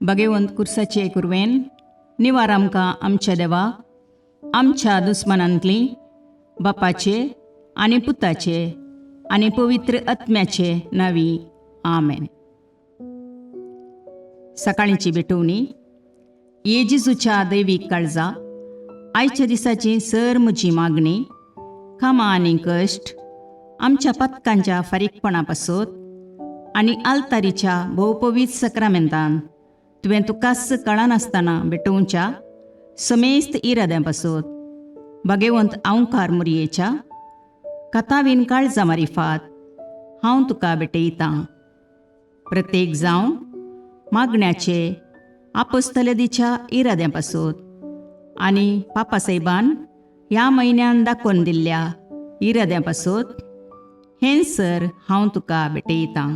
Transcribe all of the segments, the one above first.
भगेवंत कुर्साचे कुरवेन निवार आमकां आमच्या देवा, आमच्या दुस्मानांतली बापाचे आनी पुताचे आनी पवित्र आत्म्याचे नावी, आमेन. सकाळीची भेटवणी. ये जेजूच्या दैवीक काळजा, आयच्या दिसाची सर म्हजी मागणी, कामां आनी कश्ट, आमच्या पातकांच्या फारीकपणा पासत आनी आल्तारीच्या भोवपवीत सक्रामेंतान तुवें तुकाच कळनासतना भेटोवच्या समेस्त इराद्यां पासत, भगेवंत आंवकार मुरयेच्या कथावीन काळजा मारिफात हांव तुका भेटयतां. प्रत्येक जावन मागण्याचे आपोस्तलदीच्या इराद्यां पासत आनी पापासाहेबान ह्या म्हयन्यान दाखोवन दिल्ल्या इराद्यां पासत हें सर हांव तुका भेटयतां.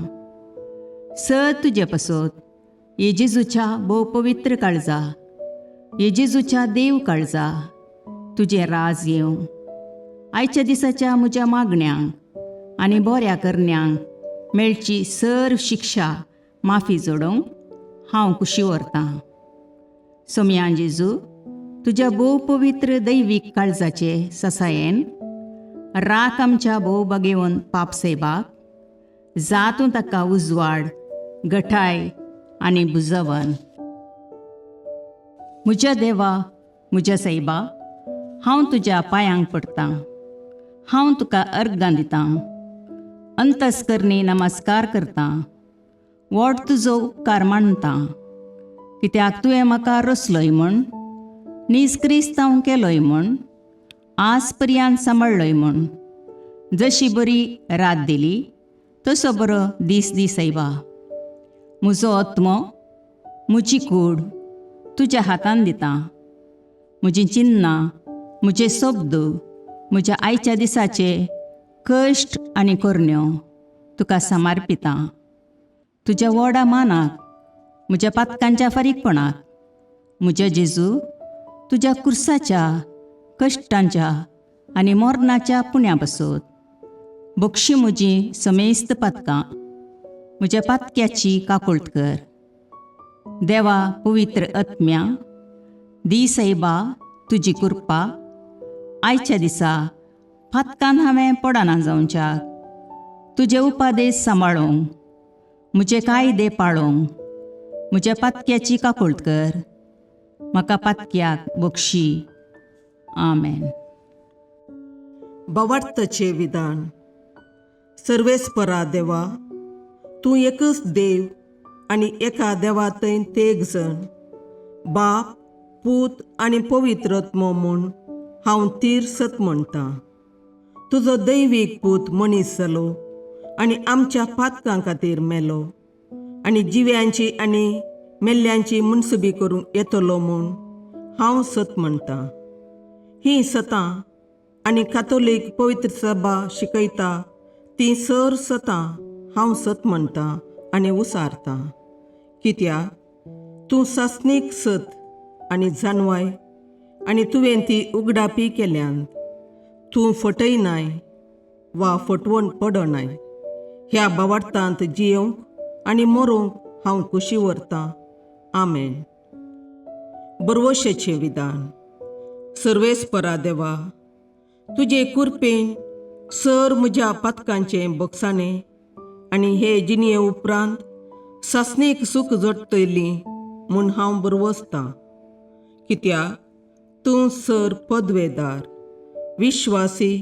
सर तुजे पासत, ये जेजूच्या भोव पवित्र काळजा, ये जेजूच्या देव काळजा, तुजें राज येवं. आयच्या दिसाच्या म्हज्या मागण्यांक आनी बऱ्या करण्यांक मेळची सर शिक्षा माफी जोडोवंक हांव कुशी व्हरतां. सोमयान जेजू, तुज्या भोव पवित्र दैवीक काळजाचे ससायेन राख आमच्या भोव बागेवन पाप सेबाक, जातूं ताका उजवाड, गठाय आनी बुजवन. म्हज्या देवा, म्हज्या सायबा, हांव तुज्या पांयांक पडटां. हांव तुका अर्गां दितां, अंतस्करणी नमस्कार करतां, व्हड तुजो उपकार मानतां, कित्याक तुवें म्हाका रचलोय म्हूण, नीज क्रिस्तांव केलोय म्हूण, आज पर्यंत सांबाळ्ळोय म्हूण. जशी बरी रात दिली तसो बरो दीस दी सायबा. म्हजो आत्मो, म्हजी कूड तुज्या हातान दिता. म्हजीं चिन्नां, म्हजे शब्द, म्हज्या आयच्या दिसाचे कश्ट आनी करण्यो तुका समर्पितां. तुज्या व्हडा मानाक, म्हज्या पातकांच्या फारीकपणाक, म्हज्या जेजू, तुज्या कुर्साच्या कश्टांच्या आनी मरणाच्या पुण्या पासत बक्षी म्हजी समेस्त पातकां. म्हज्या पातक्याची काकुळट कर. देवा, पवित्र आत्म्या, दी सायबा तुजी कृपा आयच्या दिसा पातकान हांवें पडना जावच्याक, तुजे उपादेश सांबाळूंक, म्हजे कायदे पाळूंक. म्हज्या पातक्याची काकुळट कर. म्हाका पातक्याक बक्षी. आमेन. भावार्थाचें विधान. सर्वेस्परा देवा, तूं एकच देव आनी एका देवा थंय तेग जण, बाप, पूत आनी पवित्र आत्मो म्हूण हांव तीर सत म्हणटा. तुजो दैवीक पूत मनीस जालो आनी आमच्या पातकां खातीर मेलो आनी जिव्यांची आनी मेल्ल्यांची मुनसुबी करूंक येतलो म्हूण हांव सत म्हणटा. हीं सतां आनी कातोलीक पवित्र सभा शिकयता ती सर सतां हांव सत म्हणटा आनी उसारता, कित्याक तूं सासणीक सत आनी जाणवाय आनी तुवें ती उगडापी केल्यान. तूं फटयनाय वा फटवण पडनाय. ह्या भावार्थांत जियोवंक आनी मरोंक हांव कुशी व्हरतां. आमेन. बरवशेचें विधान. सर्वेस्परा देवा, तुजे कुरपेन सर म्हज्या पातकांचें बक्षाणें आनी हे जिणये उपरांत सासणीक सूख जोडटली म्हूण हांव बरवसतां, कित्याक तूं सर पदवेदार, विश्वासी,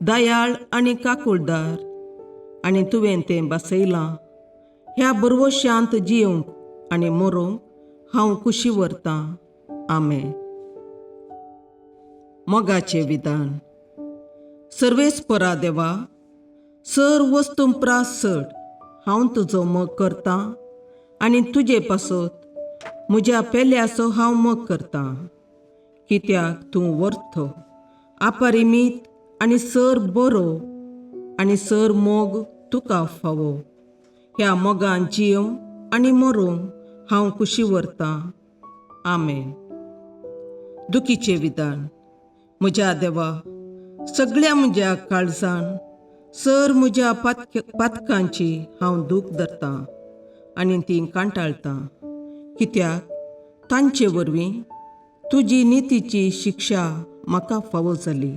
दयाळ आनी काकुळदार आनी तुवें तें बसयलां. ह्या बरवशांत जियोवंक आनी मरोंक हांव कुशी व्हरतां. आमेन. मोगाचें विधान. सर्वेस्परा देवा, सर वस्तू प्रास चड हांव तुजो मोग करतां आनी तुजे पासत म्हज्या पेल्याचो हांव मोग करतां, कित्याक तूं वर्थ, अपरिमीत आनी सर बरो आनी सर मोग तुका फावो. ह्या मोगान जियोवंक आनी मरोंक हांव कुशी व्हरतां. आमेन. दुखीचें विधान. म्हज्या देवा, सगळ्या म्हज्या काळजान सर म्हज्या पातकांची हांव दूख धरतां आनी ती कांटाळटां. कित्याक तांचे वरवीं तुजी नितीची शिक्षा म्हाका फावो जाली.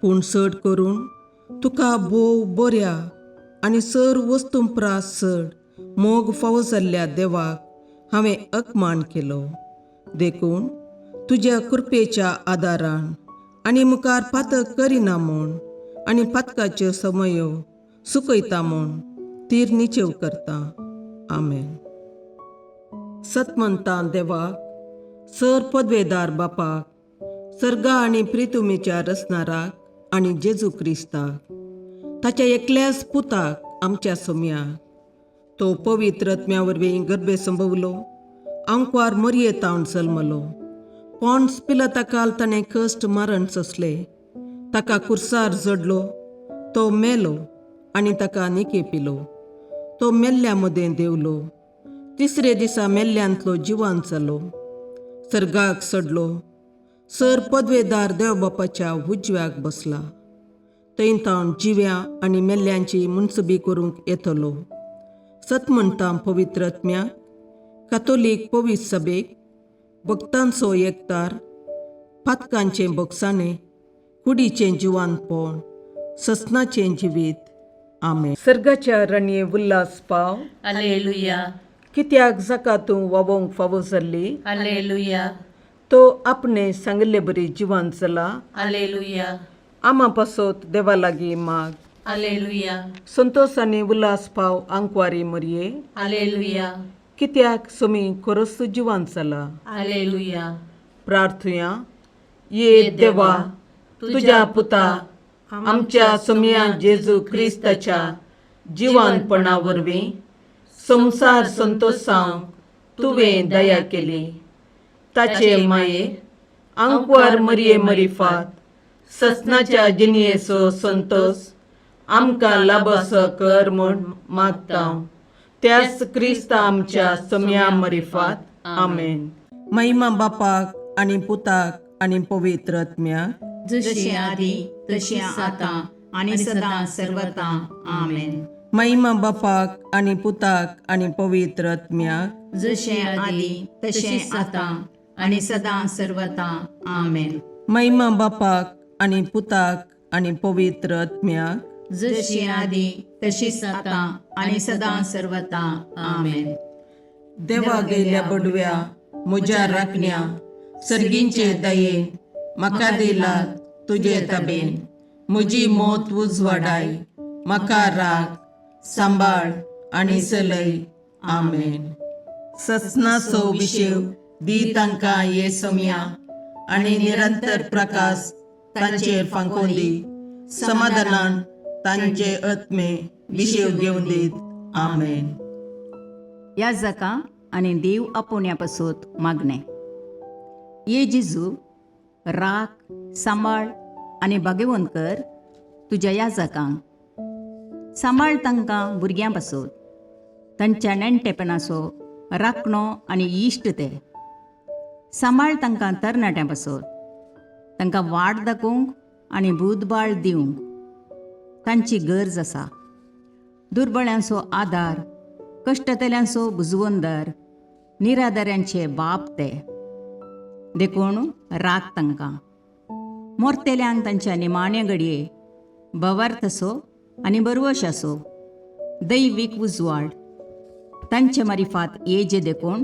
पूण चड करून तुका भोव बऱ्या आनी सर वस्तूं प्रास चड मोग फावो जाल्ल्या देवाक हांवें अपमान केलो. देखून तुज्या कृपेच्या आदारान आनी मुखार पातक करिना म्हूण आनी पातकाच्यो समयो सुकयता म्हूण तीर निचेव करता. आमेन. सतमंतां देवाक, सर पदवेदार बापाक, सर्गा आनी प्रितुमेच्या रचणाराक आनी जेजू क्रिस्ताक, ताच्या एकल्याच पुताक आमच्या सोम्याक, तो पवित्र आत्म्या वरवीं गर्भे संभवलो, आंकवार मरये तावन जल्मलो, पोंड्स पिलताकाल ताणें कश्ट मरण सोंसले, ताका कुर्सार जडलो, तो मेलो आनी ताका निके पिलो, तो मेल्ल्या मदें देंवलो, तिसरे दिसा मेल्ल्यांतलो जिवान जालो, सर्गाक सडलो, सर पदवेदार देव बापाच्या उजव्याक बसला, थंय तावन जिव्या आनी मेल्ल्यांची मुनसबी करूंक येतलो. सत म्हणटा पवित्र आत्म्याक, कातोलीक पवित्र सभेक, भक्तांचो एकतार, पातकांचें बोगसाणें, कुडीचें जिवानपण, ससनाचें जिवीत. आमेन. सर्गाच्या रणये उल्हास पाव. अलेलुया. कित्याक जाका तूं वावोंक फावो जाल्ली, अलेलुया. तो आपणे सांगिल्ले बरी जिवान जाला. अलेलुया. आमा पासत देवा लागीं माग. अलेलुया. संतोस आनी उल्हास पाव आंकवारी मरये. अलेलुया. कित्याक सोमी खरोच जिवान जाला. अलेलुया. प्रार्थुया. ये देवा, तुज्या पुता आमच्या सोमया जेजू क्रिस्ताच्या जिवानपणा वरवीं संवसार संतोसांक तुवें दया केली. ताचे माये आंकवार मरये मरिफात ससनाच्या जिणयेचो संतोस आमकां लाबसो कर म्हूण मागता, त्याच क्रिस्ता आमच्या सोमया मरिफात. आमेन. महिमा बापाक आनी पुताक आनी पवित्र आत्म्याक, जशी आदी तशी आतां आनी सदां सर्वता. आमेन. महिमा बापाक आनी पुताक आनी पवित्र आत्म्याक, जशें आदी तशें आतां आनी सदां सर्वता. आमेन. महिमा बापाक आनी पुताक आनी पवित्र आत्म्याक, जशी आदी तशीच आतां आनी सदां सर्वता. आमेन. देवा गेल्या बडव्या म्हज्या राखण्या, सर्गींचे दयेन म्हाका दिला तुजे तबेन, म्हजी मोत उजवाडाय, म्हाका राख, सांबाळ आनी चलय. आमेन. ससनाचो विशेव दी तांकां ये सोमया आनी निरंतर प्रकाश तांचेर फांकोवन दी, समाधानान तांचे आत्मे विशेव घेवन दीत. आमेन. ह्या जाका आनी देव आपोवण्या पासत मागणें. ये जेजू, राख, सांबाळ आनी भाग्यवंत कर तुज्या ह्या जाकांक. सांबाळ तांकां भुरग्यां पासत, तांच्या नेणटेपणाचो राखणो आनी इश्ट ते. सांबाळ तांकां तरणाट्यां पासत, तांकां वाट दाखोवंक आनी बुदबाळ दिवंक तांची गरज आसा. दुर्बळ्यांचो आदार, कश्टतल्यांचो बुजवंदर, निराधाऱ्यांचे बाप ते, देखून राख तांकां. मोरतेल्यांक तांच्या निमाण्या घडये भवार्थ आसो आनी बरवश आसो, दैवीक उजवाड तांचे मारिफात येजे, देखून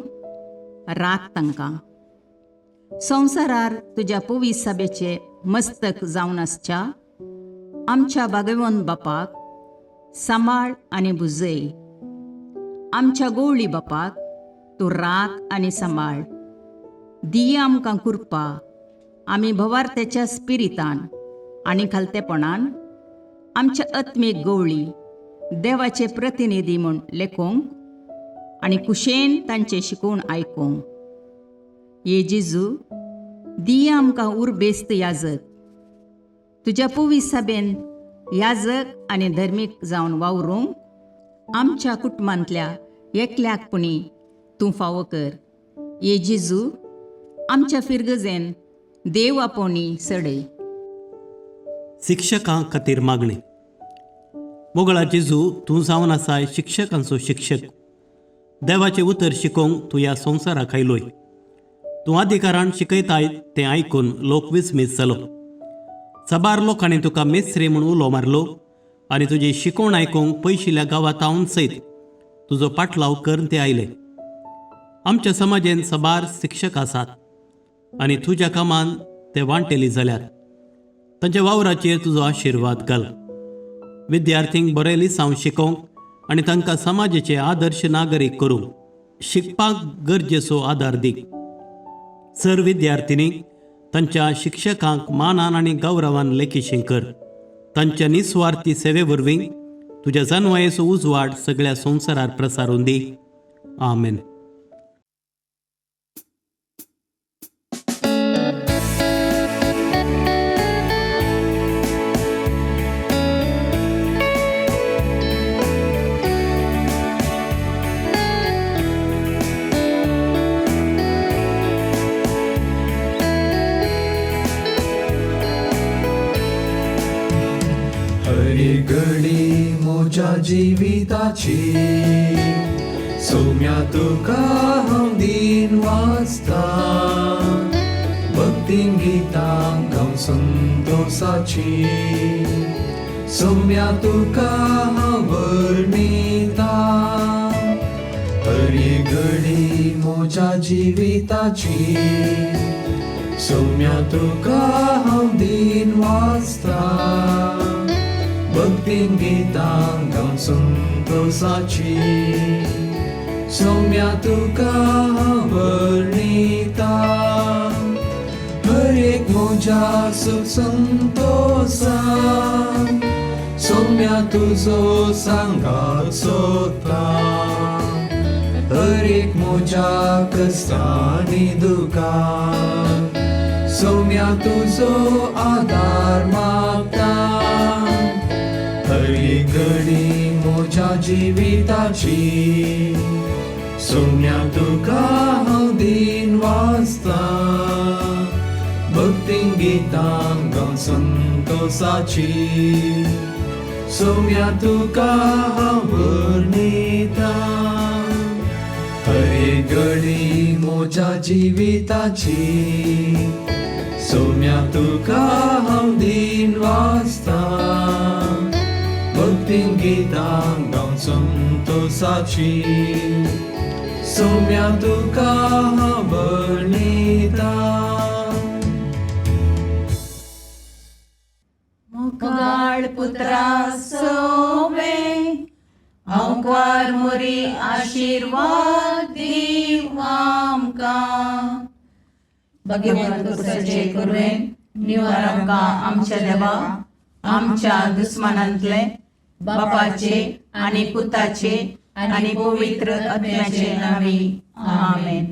राख तांकां. संवसारार तुज्या पवीस सभेचे मस्तक जावन आसच्या आमच्या भागवंत बापाक सांबाळ आनी भुजय. आमच्या गोवळी बापाक तूं राख आनी सांबाळ. दिया आमकां कृपा, आमी भवार्थ्याच्या स्पिरितान आनी खालतेपणान आमच्या आत्मीक गवळी देवाचे प्रतिनिधी म्हूण लेखूंक आनी कुशेन तांचें शिकोवन आयकूंक. ये जेजू, दिया आमकां उर्बेस्त याजक, तुज्या पवीस सभेन याजक आनी धर्मीक जावन वावरूंक आमच्या कुटुंबांतल्या एकल्याक पुणी तूं फावो कर. ये जेजू, आमच्या फिरगजेन देव आपोवणी सडय. शिक्षकां खातीर मागणी. मोगळा जेजू, तूं जावन आसाय शिक्षकांचो शिक्षक. देवाचें उतर शिकोवंक तूं ह्या संवसाराक आयलोय. तूं अधिकारान शिकयताय तें आयकून लोक विस्मीत जालो. साबार लोकांनी तुका मेस्त्री म्हूण उलो मारलो आनी तुजी शिकवण आयकूंक पयशिल्ल्या गांवांत हांव सयत तुजो पाटलाव करून ते आयले. आमच्या समाजेन साबार शिक्षक आसात आनी तुज्या कामान ते वांटेली जाल्यात. तांच्या वावराचेर तुजो आशिर्वाद घाल. विद्यार्थींक बरें लिसांव शिकोवंक आनी तांकां समाजाचे आदर्श नागरीक करूंक शिकपाक गरजेचो आदार दी. सर विद्यार्थिनींक तांच्या शिक्षकांक मानान आनी गौरवान लेखीशी कर. तांच्या निस्वार्थी सेवे वरवीं तुज्या जानवायेचो उजवाड सगळ्या संवसारार प्रसारून दी. आमेन. हरी घडी म्हज्या जिविताची सोम्या तुका हांव दीन वाचता, भक्तीन गितां गावन संतोसाची सोम्या तुका हांव वर्णिता. हरी घडी म्हज्या जिविताची सोम्या तुका हांव दीन वाचता, भक्तीन गितां गावन संतोसाची सोम्या तुका हांव वर्णिता. हर एक म्हज्या सुख संतोसान सोम्या तुजो सांगात सोदता, हर एक म्हज्या कश्टांनी दुखान सोम्या तुजो आदार मागता. हरी घडी म्हज्या जिविताची सोम्या तुका हांव दीन वाचता, भक्तीन गितां गावन संतोसाची सोम्या तुका हांव वर्णिता. हरी घडी म्हज्या जिविताची सोम्या तुका हांव दीन वाचता, भक्तीन गितां गावन संतोसाची सोम्या तुका हांव वर्णिता. मुखाळ पुत्रा सोवे ओंकार मोरी आशिर्वाद दी आमकां. भगवंत कुसाचे कुरवेन निवार आमकां आमच्या देवा आमच्या दुस्मानांतले बापाचे आनी पुताचे आनी पवित्र आत्म्याचे नांवी. आमेन.